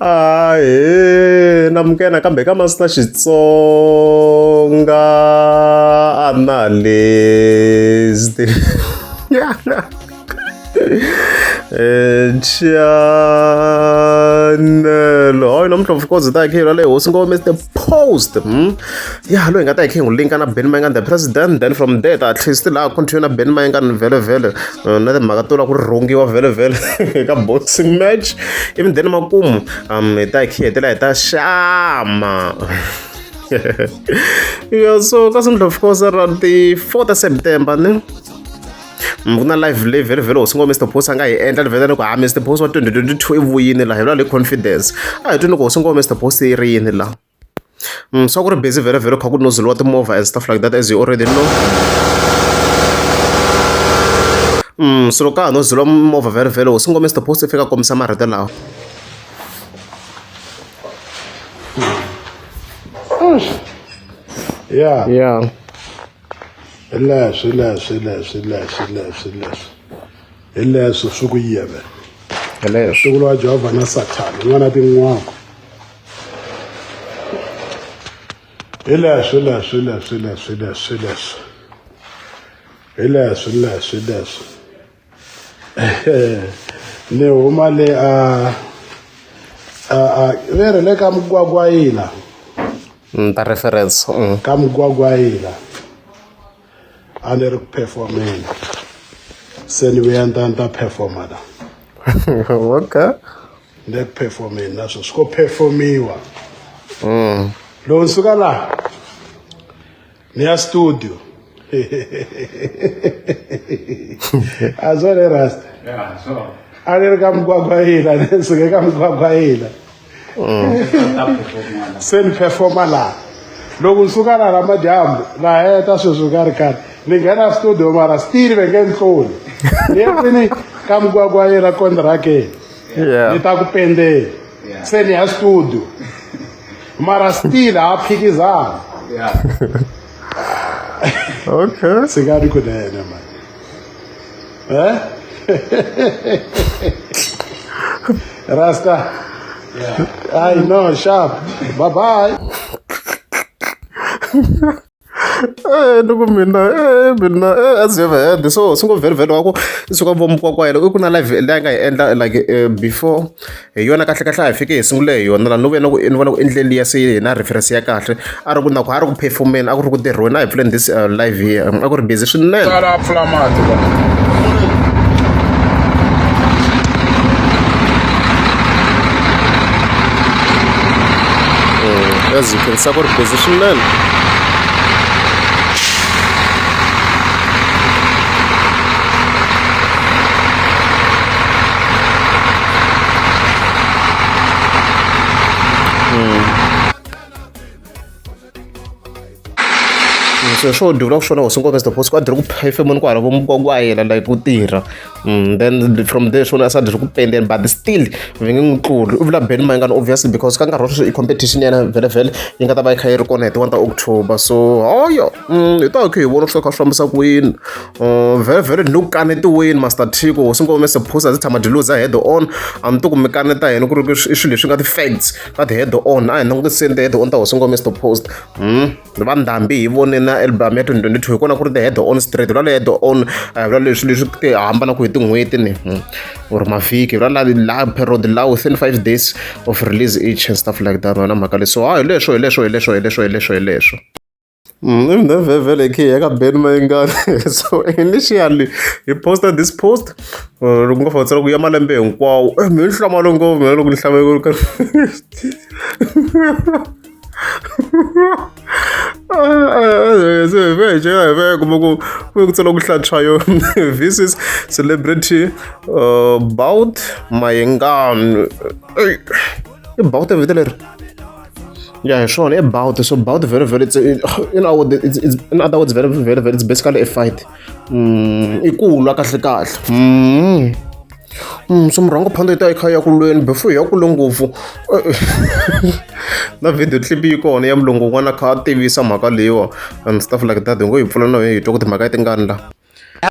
Ahee namukela nakambe ka Master Xitsonga Analyst channel hayi namuntlha of course hi ta hi kha hi leyi hosi ngome the post ya loyi hi nga ta hi kha hi n'wi linka na Ben Mayengani the president then from there ta at least laha continue na Ben Mayengani vhele vhele na timhaka to lava ku rhungiwa vhele vhele eka boxing match ivi then makumu hi ta hi kha hi hetelela hi ta xama yeah so ka namuntlha of course ra ti 4 ta September ne ku na live leyi vhele vhele hosi ngo Mr Post a nga yi endla ni vhele ni ku ha Mr Post wa 2022 i vuyini laha hi vula leyi confidence a hi twi ni ku hosi ngo Mr Post yi ri yini laha swa ku ri busy vhele vhele kha ku nozeliwa timovha and stuff like that as you already know so loko ka ha nozeliwa movha vhele vhele hosi ngo Mr Post i fika kombisa marito lawa Yeah. Yeah. Hi leswi hi leswi hi leswi hi leswi hi leswi hi leswi hi leswi swi ku yeve hi leswi ntukulu wa Jehovha na Sathana n'wana tin'wako hi leswi hi leswi hi leswi hi leswi hi leswi hi leswi hi leswi hi leswi hi leswi ni huma le a a a ve ri le ka mugwagwayila Ta reference. Ka mugwagwayila a ni ri ku performeni se ni vuya ni ta ni ta performa la Okay. Ni le ku performeni na sweswi ko performiwa loko ni suka laha ni ya studio a swona rasta a ni ri ka mugwagwayila ni suke ka mugwagwayila se ni performa laha loko ni suka laha madyambu na heta sweswi ka ri karhi ni nghena studio mara still ve nge ni tluli ni ya kwini ka mugwagwayila contracteni ni ta ku pendeni se ni ya studio mara still ha phikizana Okay. Tshikani kunene mani eh rasta I know sharp bye bye Ni ku mina mina as you have heard so swi ngo vhele vhele wa ku suka vo mukwakwa i ku na live leyi a nga yi endla like before hi yona kahle kahle a hi fike hi sungule hi yona laha no vona ku ni vona ku i ndlela liya se hi na reference ya kahle a ri ku na ku a ri ku performeni a ku ri ku tirhiweni a hi pfuleni this live here a ku ri busy swinene Sala a pfula mati va. As you can see a ku ri busy swinene. So swo duvula ku swona hosi ngopfu the post ku a diri ku phefemuni ku hala vo mukwakwa like ku tirha then from there swona a sa diri ku pendeni but still va nge n'wi tluli u vula Ben Mayengani obviously because ka nkarhi wa sweswi i competition ya yena vhele vhele yi nga ta va yi kha yi ri kona hi ti 1 ta October so hoyo hi ta hi kha hi vona swi kha swi fambisa ku yini vhele vhele ni ku kanetiweni Master Tiko hosi ngome se a ndzi tshama dyi luza head on a ni ti ku mi kaneta yini ku ri i swilo leswi nga ti-facts ka ti-head on a hi langutiseni ti-head on ta hosi ngome Mr Post va ndhambi hi vone na album ya 2022 hi kona ku ri ti-head on straight vula head on vula leswi leswi ti hambana ku hi tin'hweti ni or mavhiki vula la la period la within 5 days of release each and stuff like that na mhaka leswi so hi leswo hi leswo hi leswo hi leswo hi leswo hi leswo vhele khe ya ka Ben Mayengani so initially he posted this post loko nga fanele ku ya malembe hinkwawo mi ni hlamale ngopfu mina loko ni hlamale ku kuma ku ku tsala ku hlantswa yo this is celebrity bout Mayengani i bout vito leri ya hi swona i bout so bout very very it's, in our it's, it's, in other words very very very it's basically a fight i ku lwa kahle kahle so murhangaphandle yi ta yi kha ya ku lweni before hi ya kule ngopfu na video clip yi kona ya mulungu un'wana a kha a tivisa mhaka leyiwa and stuff like that hi ngo yi pfula na hi twa ku timhaka i tingani la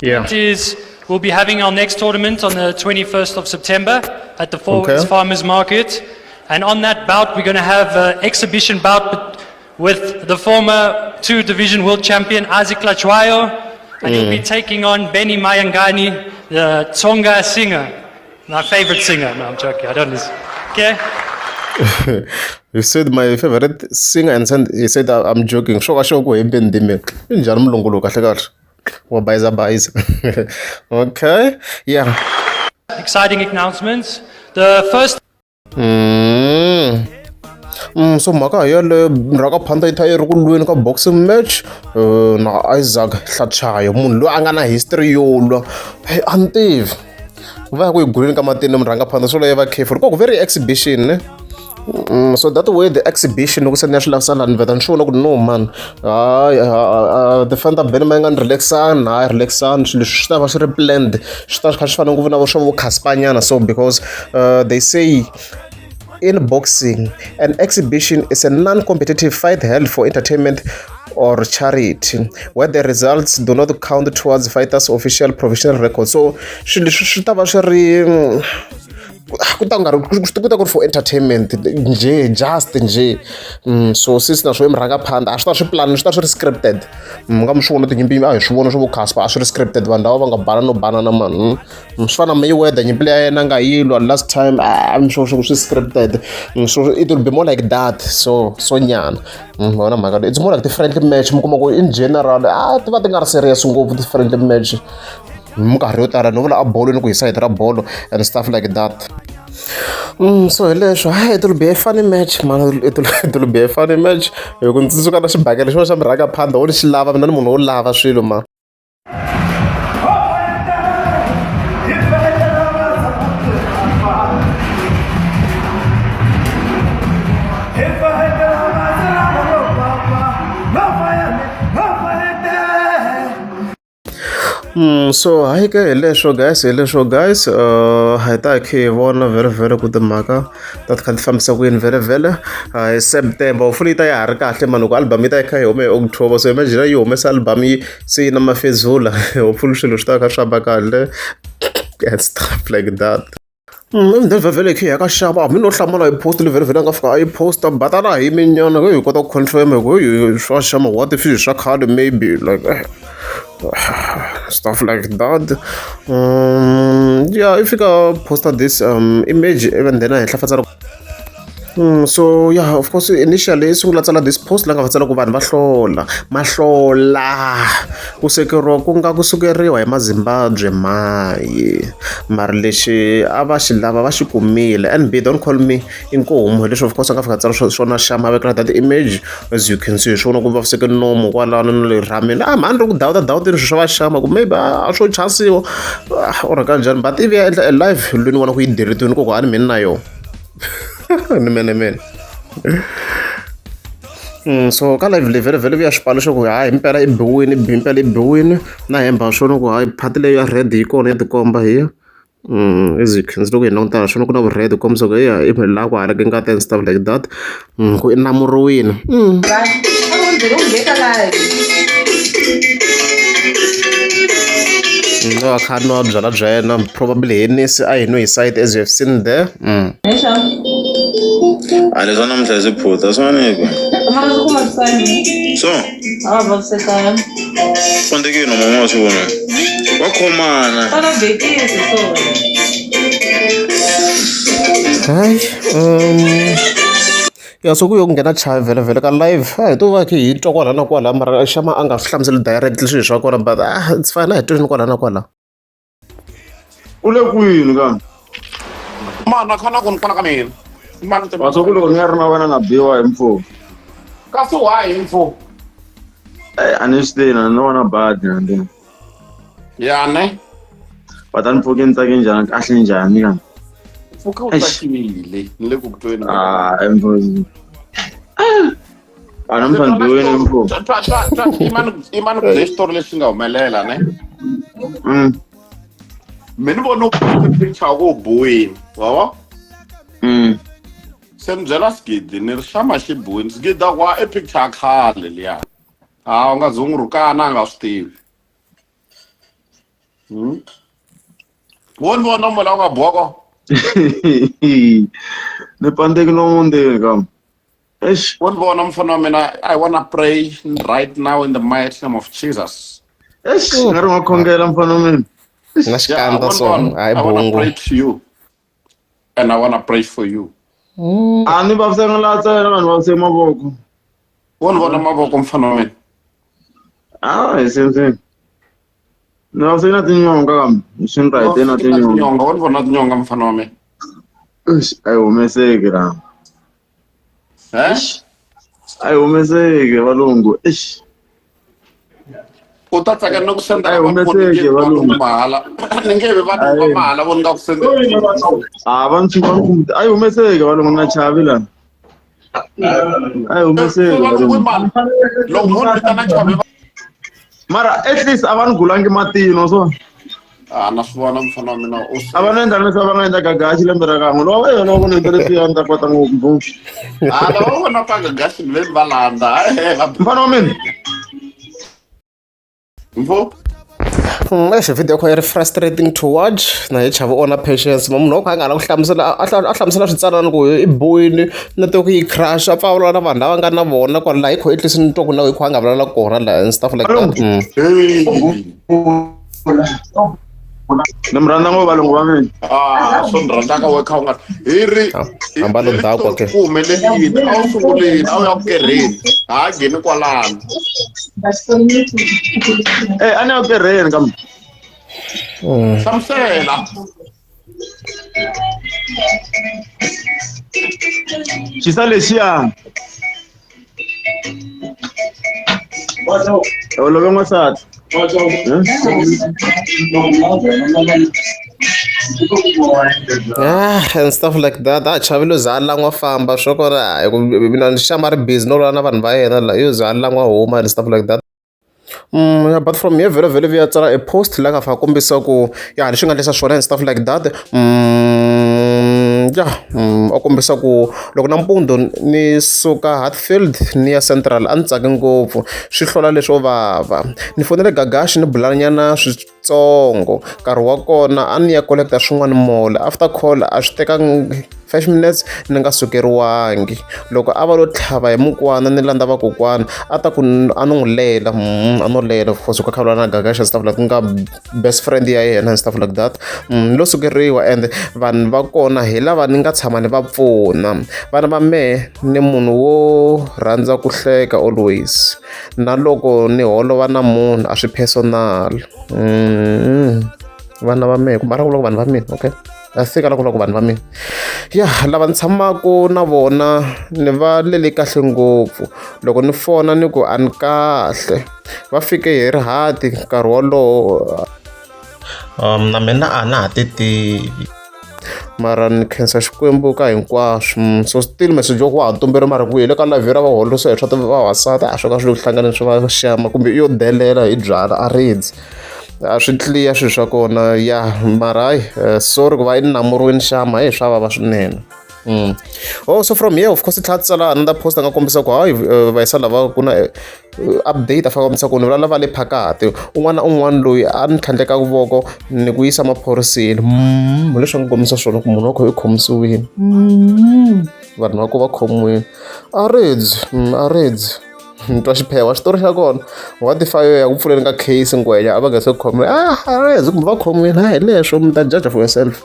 Yeah. Is we'll be having our next tournament on the 21st of September. at the Four Winds Farmers Market. And on that bout, we're going to have an exhibition bout with the former 2-division world champion Isaac Hlatshwayo. And he'll be taking on Benny Mayangani, the Tsonga singer. My favorite singer. No, I'm joking. I don't listen. Okay? He said my favorite singer and said, he said I'm joking. Swo ka xo ku hembe ndimi. I njhani mulungu lowu kahle kahle? Wa bayiza bayiza. Okay. Yeah. Exciting announcements. The first So mhaka yeleyo rhaka phanda yi ta yi ri ku lweni ka boxing match na Isaac Hlatshwayo, munhu loyi a nga na history yo lwa. Hey, a ni tivi va ya ku yi guleni ka matini murhangaphandha swo leyi va careful ku very exhibition ne. So that way the exhibition loko se ni ya swi lavisa lani vheta ni swi vona ku no man, hayi, defender Ben ma nga ni relaxani, hayi relaxani, swilo leswi swi ta va swi ri planned, swi ta swi kha swi fana ngopfu na vo swa vo Caspanyana. So because they say in boxing, an exhibition is a non-competitive fight held for entertainment or charity, where the results do not count towards fighters' official professional record. So swilo leswi swi ta va swi ri ku ta nga ri ku ta ku ri for entertainment njhe, just njhe. So since na swo i murhangaphandha, a swi ta swi plan, swi ta swi ri scripted. Nga mi swi vona tinyimpi, a hi swi vona swo vo Casper, a swi ri scripted, vanhu lava va nga bana no banana man. Swi fana na Mayweather, nyimpi leyi ya yena nga yi lwa last time, I'm sure swi swi scripted. So it will be more like that. So nyana. Vona mhaka leyi, it's more like ti-friendly match, mi kuma ku in general ti va ti nga ri serious ngopfu ti-friendly match. Minkarhi yo tala no vula a bolweni ku hi sayiti ra bolo and stuff like that. So hi leswo, hayi, it will be a funny match man, it will be a funny match. Hi ku ndzi tsundzuka na xibakele xin'wana xa murhangaphandha wo ni xi lava, mina ni munhu wo lava swilo ma. So hayi ke, hi leswo guys, hi leswo guys, hi ta hi khe hi vona vhele vhele ku timhaka ta ti kha ti fambisa ku yini vhele vhele. Hi September hopefully yi ta ya ha ri kahle mani, loko album yi ta yi kha yi hume hi October, so imagine yi humesa album yi se yi na mafezula, hopefully swilo swi ta kha swi famba kahle and stuff like that. Then vhele vhele hi ya ka xava hambi no hlamala hi post leyi vhele vhele a nga fika a yi posta, but a na ha yimi nyana hi kota ku confirm hi ku swa xama, what if swa khale, maybe like stuff like that. Yeah, i fika posta this image even then a henhla fa tsala. So yeah, of course initially i sungula tsala this post la nga va tsala ku vanhu va hlola mahlola ku sekeriwa ku nga ku sukeriwa hi maZimbabwe mayi, mara lexi a va xi lava va xi kumile. NB, don't call me inkomu. Hi leswi of course a nga fika tsala swona xama a vekela that image, as you can see, hi swona ku vaviseke nomu kwalano na le rhameni. A mhani ri ku dawuta dawutini swilo swa va xama ku maybe a swo chasiwa or kanjhani, but ivi ya endla a live loyi ni vona ku yi deletiwini ku a ni mini na yona ni mene mene. So ka live leyi vhele vhele vuya xipano xo ku hayi himpela i biwini, himpela i biwini na hemba swona ku hayi phati leyi ya red yi kona ya tikomba hi. As you can see, loko hi languta swona ku na vu red kombisa ku ya i laha ku halake ngati and stuff like that. Ku i namuriwini. No a kha nwa byalwa bya yena, probably Hennessy, a hi nwe hi side as you have seen there. A leswa namuntlha hi swiphutha swin'wana so kondekini mama wa swi vona va khomana. Hayi, ya so ku yo nghena chavi vhele vhele ka live, a hi to va khe hi twa kwala na kwala, mara xama a nga swi hlamuseli directly swilo swa kona, but it's fine, a hi tweni kwala na kwala. U le kwini kambe? Mana khona ku ni kona ka mina. Mana wa swa ku loko ni nga ri na wena na biwa hi mpfula. Kasi why hi mpfula? A ni swi tivi na ni vona badi na ndini. Ya ne? But a ni pfuki ni tsake njhani kahle njhani kambe? Pfuka u tsakile ni le ku ku tweni. Ah, mpfula. A namuntlha ni biwile mpfula. Imani ku bye xitori lexi nga humelela ne? Mina ni vona u post picture ku u biwini, wa vo? Se ni byela Sigidi ni ri xama xi biwini, Sigidi a ku i picture ya khale liya. A u nga zi u n'wi rhukana a nga swi tivi. Wo ni vona nomo la u nga biwa kona? Ni pandzeki lomu ndzeni kam. Eish. Wo ni vona mfana wa mina, I wanna pray right now in the mighty name of Jesus. Eish, nga ri wa khongela mfana wa mina. Na xikandza so hayi I wanna bongo. pray to you and I wanna pray for you. A ni vaviseka la ntsena vanhu vaviseke mavoko. Wo ni vona mavoko mfana wa mina. Ah, hi same same. Ni vaviseke na tinyonga kambe. Xi ni right na tinyonga. Tinyonga, wo ni vona tinyonga mfana wa mina. Eish, a yi humeseki la. Eh? A yi humeseki valungu. Eish. U ta tsaka ni ku sendela A yi humeseki, valungu. mahala. Ni nge vi vanhu va mahala vo ni nga ku sendela. A va ni va ni a yi humeseki valungu na chavi la. A yi humeseki Valungu valungu. mali. Loko mo ni vitana chavi Mara at least a va ni gulangi matino so. Ah, na swi vona mfana wa mina u A va ni endla leswi a va nga endla gagaxi lembe ra kan'we. Loko va yona va ni endla leswiya ni ta kwata ngopfu. Ah, lava vona pa gagaxi ni ve ni va landza. Eh, va Mfana wa mina. Mfo? Eish video kha yi ri frustrating to watch na hi chava ona patience ma munhu wa kha a nga la ku hlamusela a a hlamusela switsanana ku i boyini network yi crash a pfa a vulavula na vanhu lava nga na vona kwala laha hi kho at least ni twa ku na hi kho a nga vulavula kona laha and stuff like that. Hey. Ni mi rhandza ngopfu valungu va mina. Ah, swo ni rhandzaka we kha u nga hi ri Hambana ndhaku ke. ku humeleli yini a wu sunguleni a wu ya ku kerheni ha ngheni kwalano. Eh, a ni ya ku kerheni kambe. Hlamusela. Xisa lexiya. U love n'wansati. Ah, and stuff like that. A chavile za a lan'wa famba swo kona hi ku mina ni xama ri busy no lwa na vanhu va yena la yo za a lan'wa huma and stuff like that. Yeah, but from here vhele vhele vuya tsala a post la nga fika kombisa ku ya leswi nga endlisa swona and stuff like that. Yeah, a kombisa ku loko nampundzu ni suka Hatfield ni ya Central a ni tsaki ngopfu swi hlola leswo vava ni fonele Gagashi ni bulanyana switsongo nkarhi wa kona a ni ya collect-a swin'wana mall after call a swi tekangi 5 minutes ni nga sukeriwangi loko a va lo tlhava hi mukwana ni landza vakokwana a ta ku a no n'wi lela a no lela of course ku kha na Gagashi and stuff like ku nga best friend ya yena and stuff like that. Ni lo sukeriwa and vanhu va kona hi lava ni nga tshama ni va pfuna vana va mehe ni munhu wo rhandza ku hleka always na loko ni holova na munhu a swi personal. Vana va mehe kumbe a loko vanhu va mina okay a fika la ku loko vanhu va mina ya lava ni tshamaka na vona ni va lele kahle ngopfu loko ni fona ni ku a ni kahle va fike hi rihati nkarhi wolowo na mina a na ha ti tivi mara ni khensa Xikwembu ka hinkwaswo. So still message wa ku wa ha tumbele mara ku hi le ka live ra va holosa hi swa vavasati a swo ka swi le ku hlanganeni swi va xama kumbe i yo delela hi byala a ridzi a swi clear swilo swa kona ya mara hayi sorry ku va i namuriwini xama hey swa vava swinene. Oh, so from here of course tlhela tsala another post a nga kombisa ku hayi vayisa lava ku na update a faka kombisa ku ni vulavula va le phakati un'wana na un'wana loyi a ni tlhandlekaka voko ni ku yisa maphoriseni leswi a nga kombisa swona ku munhu wa kho i khomisiwile vanhu va ku va khomiwile a ridzi a ridzi ni twa xiphewa xitori xa kona what if yo ya ku pfuleni ka case ngwenya a va nga se khomiwa ah a ridzi kumbe va khomiwile hi leswo mi ta judge for yourself.